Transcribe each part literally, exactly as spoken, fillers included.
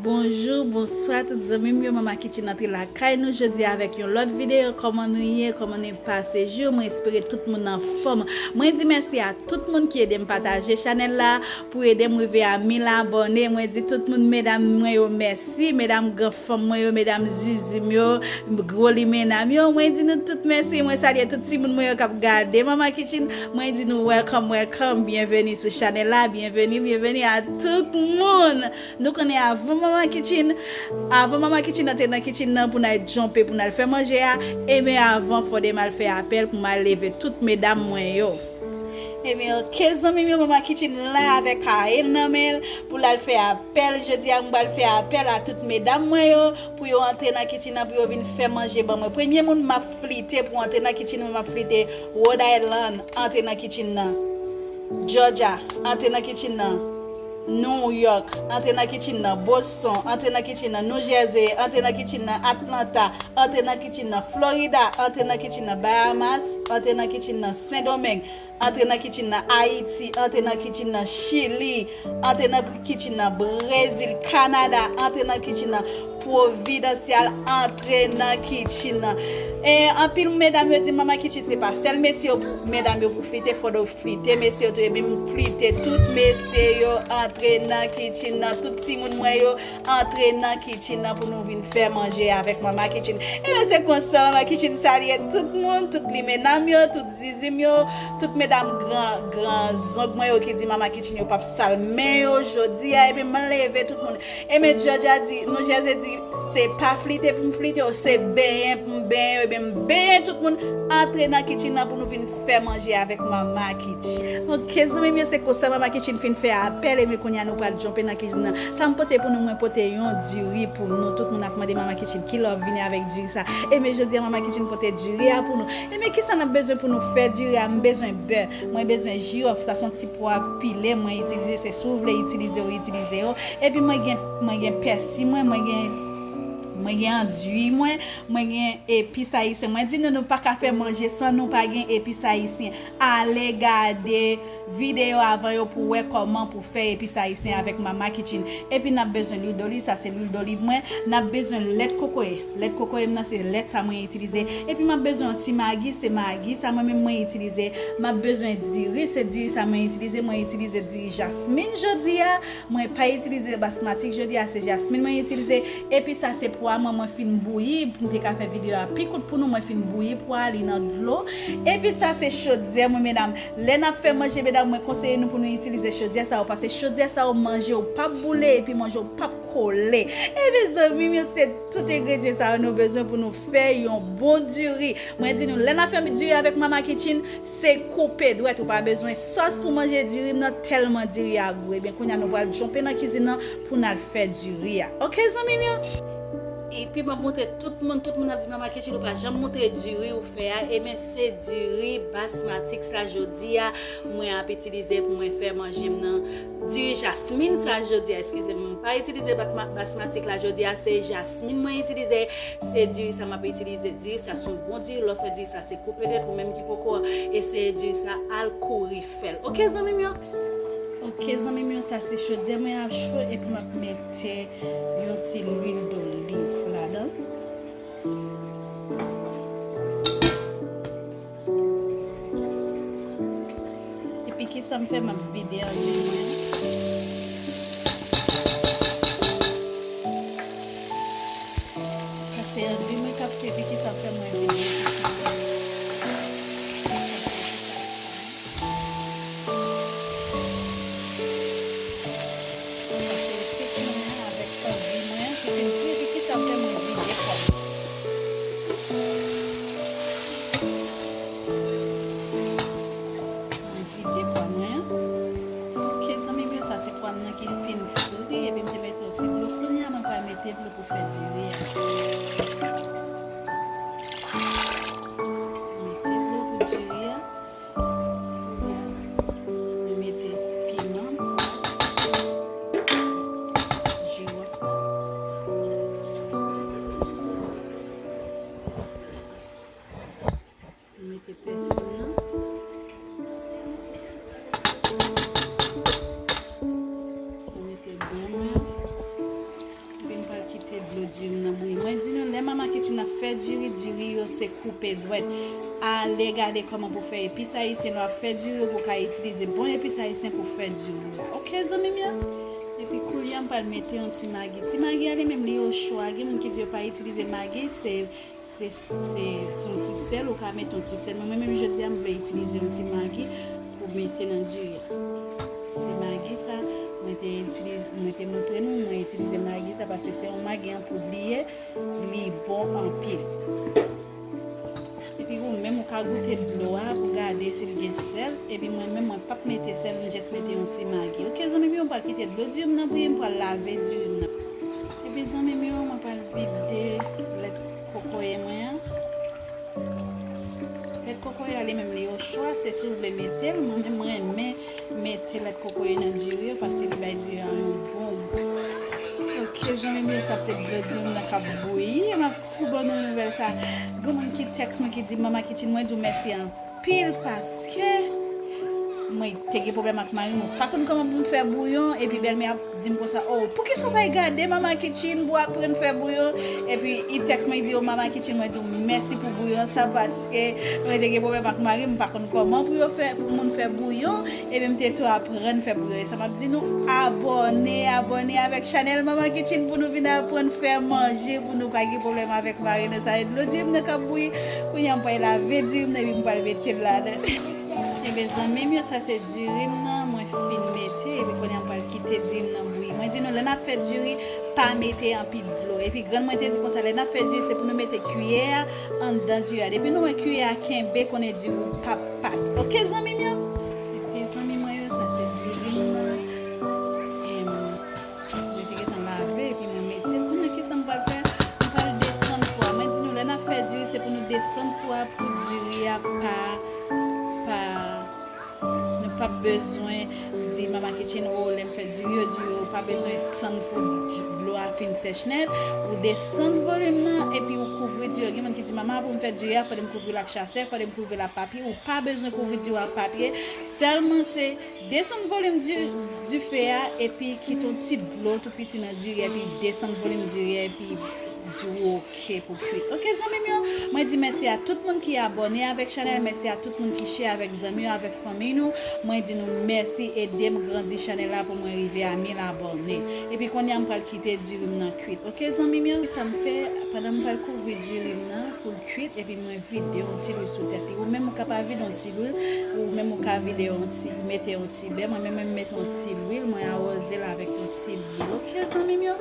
Bonjou, bonswa tout zanmi m yo, Mama Kitchen antre lakay nou jodi avèk yon lòt videyo. Kòman nou ye? Kòman nou pase jou? Mwen espere tout moun anfòm. Mwen di mèsi a tout moun ki ede m pataje chanèl la, pou ede m rive a mil abòne. Mwen di tout moun, medam mwen yo, mèsi. Medam gran fanm mwen yo, medam zizi m yo, gwo limena m yo, mwen di nou tout mèsi. Mwen salye tout timoun mwen yo k ap gade Mama Kitchen. Mwen di nou welcome, welcome, byenveni sou chanèl la, byenveni, byenveni a tout moun. Nou konnen avan Mama Kitchen, avan Mama Kitchen antre nan kitchen nan pou n al djonpe, pou n al fè manje a, ebyen avan fò de m al fè apèl pou m al leve tout medam mwen yo. Ebyen, oke, zanmi m yo, Mama Kitchen la avèk kaye l nan men l pou l al fè apèl. Jodi a, m pral fè apèl a tout medam mwen yo pou yo antre nan kitchen nan, pou yo vin fè manje ban mwen. Premye moun m ap flite pou antre nan kitchen nan, m ap flite Rhode Island, antre nan kitchen nan. Georgia, antre nan kitchen nan. New York, antre nan kitchen nan. Boston, antre nan kitchen nan. New Jersey, antre nan kitchen nan. Atlanta, antre nan kitchen nan. Florida, antre nan kitchen nan. Bahamas, antre nan kitchen nan. Sendomeng, antre nan kitchen nan. Ayiti, antre nan kitchen nan. Chili, antre nan kitchen nan. Brezil, Kanada, antre nan kitchen nan. Providancial, antre nan kitchen nan. E anpil medam yo di Mama Kitchen se pa sèl mesye yo pou medam yo pou flite, fò de w flite mesye yo tou, ebyen m flite tout mesye yo antre nan kitchen nan, tout timoun mwen yo antre nan kitchen nan pou nou vin fè manje avèk Mama Kitchen. Ebyen se konsa Mama Kitchen salye tout moun, tout limena m yo, tout zizi m yo, tout medam gran, gran zong mwen yo ki di Mama Kitchen yo p ap sal men yo jodi a, ebyen m leve tout moun. Ebyen Georgia di, New Jersey di, se pa flite pou m flite yo, se benyen pou m benyen yo, ebyen m benyen tout moun antre nan kitchen nan pou nou vin fè manje avèk Mama Kitchen. Oke, zanmi m yo, se konsa Mama Kitchen fin fè apèl, ebyen kounye a nou pral djonpe nan kitchen nan. Sa m pote pou nou, mwen pote yon diri pou nou. Tout moun ap mande Mama Kitchen kilè w ap vini avèk diri sa. Ebyen jodi a Mama Kitchen pote diri a pou nou. Ebyen kisa n ap bezwen pou nou fè diri a? M bezwen bè, mwen bezwen jiwòf, sa se yon ti pwav pile mwen itilize, se si w vle itilize, w itilize yo. Epi mwen gen, mwen gen pèsi mwen, mwen gen, mwen gen andui mwen, mwen gen epis ayisyen. Mwen di nou, nou pa ka fè manje san nou pa gen epis ayisyen. Ale gade videyo avan yo pou wè kòman pou fè epis ayisyen avèk Mama Kitchen. Epi n ap bezwen lwil doliv, sa se lwil doliv mwen. N ap bezwen lèt kokoye. Lèt kokoye m nan se lèt sa mwen itilize. Epi m ap bezwen yon ti magi, se magi sa mwen menm mwen itilize. M ap bezwen diri, se diri sa mwen itilize. Mwen itilize diri jasmin jodi a. Mwen pa itilize basmatik jodi a, se jasmin mwen itilize. Epi sa se pwa mwen, mwen fin bouyi, m te ka fè videyo a pi kout pou nou, mwen fin bouyi pwa a, li nan dlo. Epi sa se chodyè mwen, medam. Lè n ap fè manje, medam, mwen konseye nou pou nou itilize chodyè sa yo, paske chodyè sa yo, manje w p ap boule, epi manje w p ap kole. Ebyen, zanmi m yo, se tout engredyan sa yo nou bezwen pou nou fè yon bon diri. Mwen di nou, lè n ap fè diri avèk Mama Kitchen, se koupe dwèt, ou pa bezwen sòs pou manje diri m nan, tèlman diri a gou. Ebyen, kounye a nou pral djonpe nan kizin nan pou n al fè diri a. Oke, zanmi m yo? Epi m ap montre tout moun, tout moun ap di Mama Kitchen ou pa janm montre diri ou fè a. Ebyen, se diri basmatik sa jodi a mwen ap itilize pou mwen fè manje m nan. Diri jasmin sa jodi a, eskize m, m pa itilize batma-, basmatik la jodi a, se jasmin mwen itilize. Se diri sa m ap itilize. Diri sa se yon bon diri, lè w fè diri sa se koupe dwèt, ou menm ki poko eseye diri sa, al kouri fè l. Oke, zanmi m yo? Oke, zanmi m yo, sa se chodyè mwen ap cho, epi m ap mete yon ti lwil doliv ladan. Epi kisa m fè, m ap vide andui mwen. Sa se andui mwen k ap fè, epi kisa m fè, mwen vide. Sa se pik mwen an avèk andui mwen an ki fin fri, epi kisa m fè, mwen vide pwa. Mwen vide pwa mwen an. Oke, zanmi m yo, sa se pwa m nan ki fin fri, epi m te mete yon ti dlo. Kounye a, mwen pral mete dlo pou fè diri a. Mete dlo pou diri a. Mwen mete piman, jiwòf la. Mwen mete pèsi m nan. Mwen mete bè mwen. Diri yo se koupe dwèt. Ale gade kòman pou fè epis ayisyen lè w ap fè diri yo, pou w ka itilize bon epis ayisyen pou fè diri w la. Oke, zanmi m yo? Epi koulye a m pral mete yon ti magi. Ti magi a li menm li o chwa. Gen moun ki di yo pa itilize magi, se, se, se, se yon ti sèl, ou ka mete yon ti sèl. Men mwen menm jodi a m vle itilize yon ti magi pou mete nan diri a. Se magi sa, mwen te itilize, mwen te montre nou, mwen itilize magi sa paske se yon magi an poud li ye. Li bon anpil. Epi ou menm ou ka goute dlo a pou gade si l gen sèl. Epi mwen menm mwen p ap mete sèl, m jis mete yon ti magi. Oke zanmi m yo, m pral kite dlo diri m nan bouyi, m pral lave diri m nan. Epi zanmi m yo, mwen pral vide lèt kokoye mwen an. Lèt kokoye a li menm li o chwa, se si w vle mete l, mwen menm mwen renmen mete lèt kokoye nan diri yo paske li bay diri a yon bon gou. Oke zanmi m yo, sa se dlo diri m nan k ap bouyi. M ap tou ban nou nouvèl sa. Gen moun ki tèks mwen ki di, Mama Kitchen, mwen di w mèsi anpil paske mwen te gen pwoblèm ak mari m, mwen pa konn kòman pou m fè bouyon, epi bèlmè a di m konsa, oh, poukisa w pa gade Mama Kitchen pou aprann fè bouyon? Epi i tèks mwen, i di, oh, Mama Kitchen, mwen di w mèsi pou bouyon sa paske mwen te gen pwoblèm ak mari m, m pa konn kòman pou yo fè, pou moun fè bouyon, epi m te tou aprann fè bouyon. E sa m ap di nou, abòne, abòne avèk chanèl Mama Kitchen pou nou vin aprann fè manje, pou nou pa gen pwoblèm avèk mari nou. Sa e dlo diri m nan k ap bouyi, kounye a m pral lave diri m nan, epi m pral mete l ladan. Ebyen zanmi m yo, sa se diri m nan, mwen fin mete, epi kounye a m pral kite diri m nan bouyi. Mwen di nou, lè n ap fè diri, pa mete anpil dlo. Epi grann mwen te di konsa, lè n ap fè diri, se pou nou mete kiyè a anndan diri a. Depi nou wè kiyè a kenbe, konnen diri w p ap pat. Oke zanmi m yo? Epi zanmi mwen yo, sa se diri m nan. Em, Mwen te gentan lave epi mwen mete l. Kounye a kisa m pral fè? M pral desann fou a. Mwen di nou lè n ap fè diri se pou nou desann fou a pou diri a pa, pa, nou p ap bezwen di Mama Kitchen, oh, lè m fè diri yo, diri yo pa bezwen tann pou dlo a fin sèch nèt. Ou desann volim nan epi ou kouvri diri yo. Gen moun ki di, Mama, pou m fè diri a, fòde m kouvri l ak chasè, fòde m kouvri l ak papye. Ou pa bezwen kouvri diri yo ak papye. Sèlman se desann volim di, dife a, epi kite yon ti dlo tou piti nan diri, epi desann volim diri a, epi diri oke pou kwit. Oke, zanmi m yo, mwen di mèsi a tout moun ki abòne avèk chanèl, mèsi a tout moun ki share avèk zanmi yo, avèk fanmi nou. Mwen di nou mèsi, ede m grandi chanèl la pou mwen rive a mil abòne. Epi kounye a m pral kite diri m nan kwit. Oke, zanmi m yo, sa m fè, pandan m pral kouvri diri m nan pou l kwit, epi mwen vide yon ti lwil sou tèt li. Ou menm ou ka pa vide yon ti lwil, ou menm ou ka vide yon ti, mete yon ti bè. Mwen menm, mwen mete yon ti lwil, mwen awoze l avèk yon ti lwil. Oke, zanmi m yo?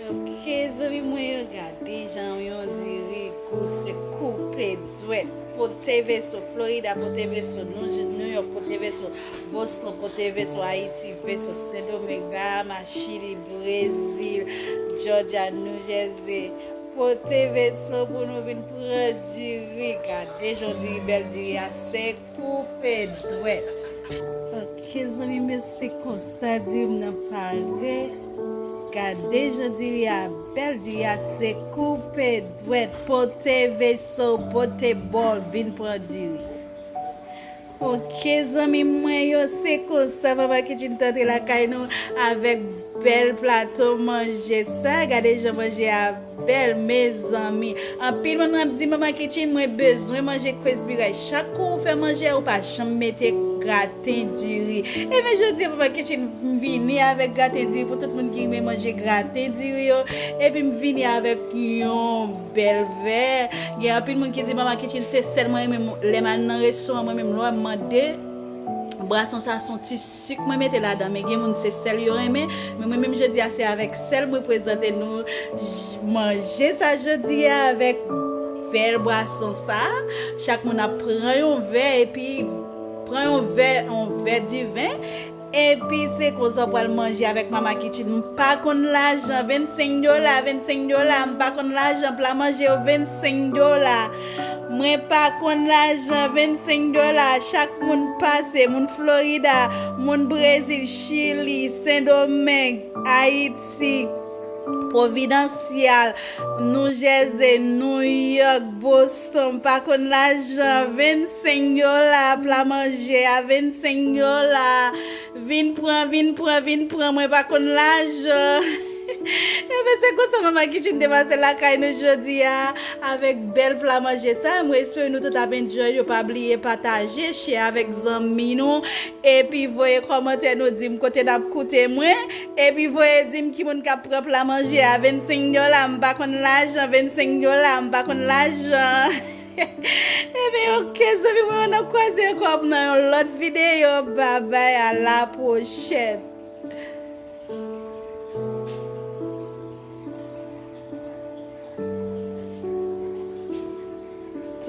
Oke, zanmi mwen yo, gade jan yon diri gou, se koupe dwèt. Pote veso, Florida pote veso, New York pote veso, Boston pote veso, Ayiti veso, Sendomeng, Bahamas, Chili, Brezil, Georgia, New Jersey. Pote veso pou nou vin pran diri. Gade jan diri bèl, diri a se koupe dwèt. Oke, zanmi m yo, se konsa diri m nan pare. Gade jan diri a bèl, diri a se koupe dwèt. Pote veso, pote bòl, vin pran diri. Oke, zanmi mwen yo, se konsa Mama Kitchen t antre lakay nou avèk bèl plato manje sa. Gade jan manje a bèl, mezanmi. Anpil moun ap di, Mama Kitchen, mwen bezwen manje kwezbiray. Chak kou ou fè manje a, ou pa janm mete graten diri. Ebyen, jodi a, Mama Kitchen vini avèk graten diri pou tout moun ki renmen manje graten diri yo. Epi m vini avèk yon bèl vè. Gen anpil moun ki di, Mama Kitchen, se sèl mwen renmen lè m al nan restoran, mwen menm lè m mande bwason sa, se yon ti sik mwen mete ladan, men gen moun se sèl yo renmen. Men mwen menm jodi a se avèk sèl mwen prezante nou j- manje sa jodi a avèk bèl bwason sa. Chak moun ap pran yon vè epi pran yon vè, yon vè diven. Epi se konsa w pral manje avèk Mama Kitchen. M pa konn lajan, vennsenk dola, vennsenk dola, m pa konn lajan, pla manje yo vennsenk dola. Mwen pa konn lajan, vennsenk dola. Chak moun pase, moun Florida, moun Brezil, Chili, Sendomeng, Ayiti, Pwovidansyèl, New Jersey, New York, Boston, m pa konn lajan, vennsenk dola, pla manje a vennsenk dola. Vin pran, vin pran, vin pran, mwen pa konn lajan. Ebyen, se konsa Manman Kitchen te pase lakay nou jodi a, avèk bèl pla manje sa. Mwen espere nou tout ap enjoy yo. Pa bliye pataje, share avèk zanmi nou. Epi voye kòmantè nou di m kote n ap koute mwen. Epi voye di m ki moun k ap pran pla manje a. Vennsenk dola, m pa konn lajan. Vennsenk dola, m pa konn lajan. Ebyen, oke, zanmi mwen, n ap kwaze ankò nan yon lòt videyo. Babay, a la pwochèn.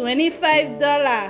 Twenty-five dola.